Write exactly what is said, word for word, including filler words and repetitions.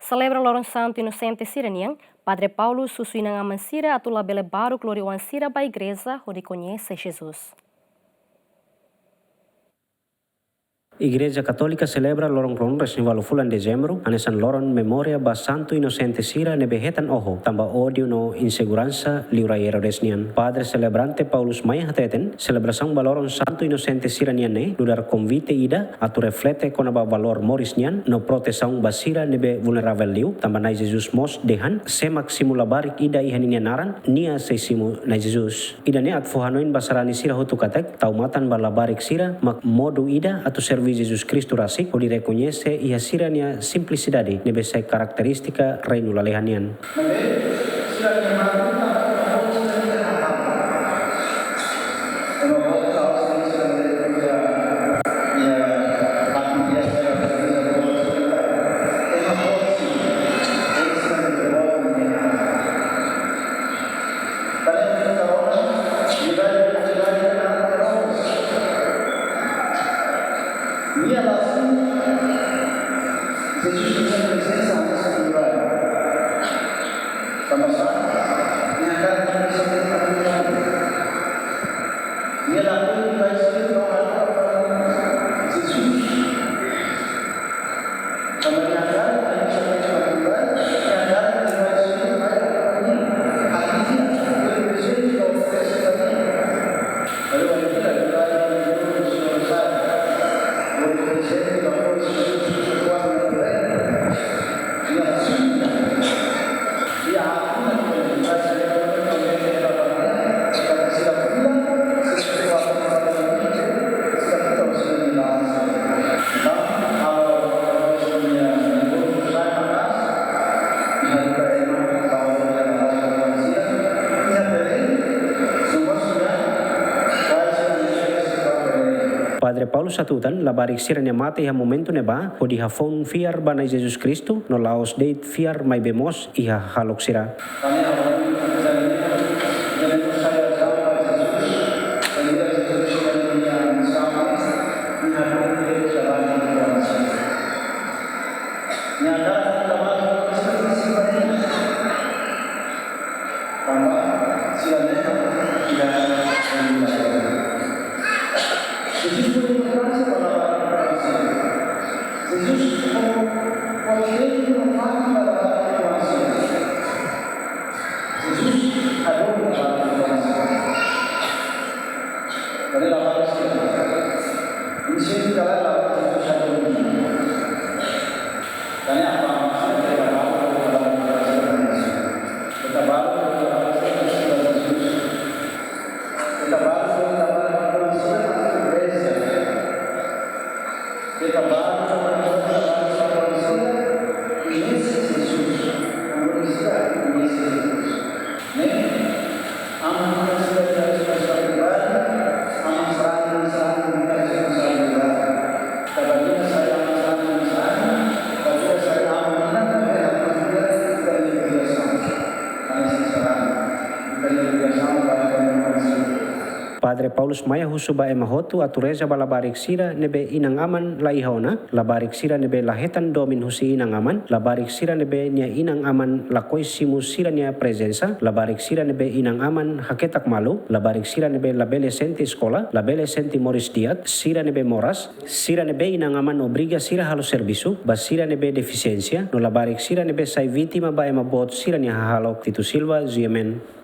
Selebra loron Santu Inosente sira-nian, Padre Paulus husu inan-aman sira atu labele baruk lori oan sira ba igreja hodi koñese Jesus. Igreja Katólika selebra loron ruanulu-resin-ualu fulan Dezembru hanesan loron memória ba Santu Inosente sira ne'ebé hetan oho tanba ódiu no inseguransa liurai Herodes nian. Padre selebrante Paulus Maia hateten, selebrasaun ba loron Santu Inosente sira-nian ne'e nu'udar konvite ida atu reflete kona-ba valór moris nian no protesaun ba sira ne'ebé vulneravel liu, tanba Na'i Jesus mós dehan, sé mak simu labarik ida iha ninia naran, nia sei simu Na'i Jesus. Ida-ne'e atu fó hanoin ba sarani sira hotu katak, tau matan ba labarik sira mak modu ida atu serví Jesus Kristu rasik hodi rekoñese iha sira-nia simplisidade ne'ebé sai karakterístika Reinu Lalehan nian. Nia la simu Jesus nia prezensa hanesan liurai. Tanba sá? Nia hakarak atu simu liurai. Nia lakohi liurai sira no halo ba Jesus. Tanba nia hakarak atu simu liurai, nia hakarak atu simu liurai. Akhirnya, bele prezente ba sira. Padre Paulus hatutan, labarik sira-nia mate iha momentu ne'ebá hodi hafoun fiar ba Na'i Jesus Kristu, no la'ós de'it fiar maibé mós iha hahalok sira. Padre Paulus Maia husu ba ema hotu atu reza ba labarik sira ne'ebé inan-aman la iha ona, labarik sira ne'ebé la hetan domin husi inan-aman, labarik sira ne'ebé nia inan-aman lakohi simu sira-nia prezensa, labarik sira ne'ebé inan-aman haketak malu, labarik sira ne'ebé labele sente eskola, labele sente moris di'ak, sira ne'ebé moras, sira ne'ebé inan-aman obriga sira halo servisu, ba sira ne'ebé defisiénsia, no labarik sira ne'ebé sai vítima ba ema boot sira-nia hahalok. Tito Silva, G M N.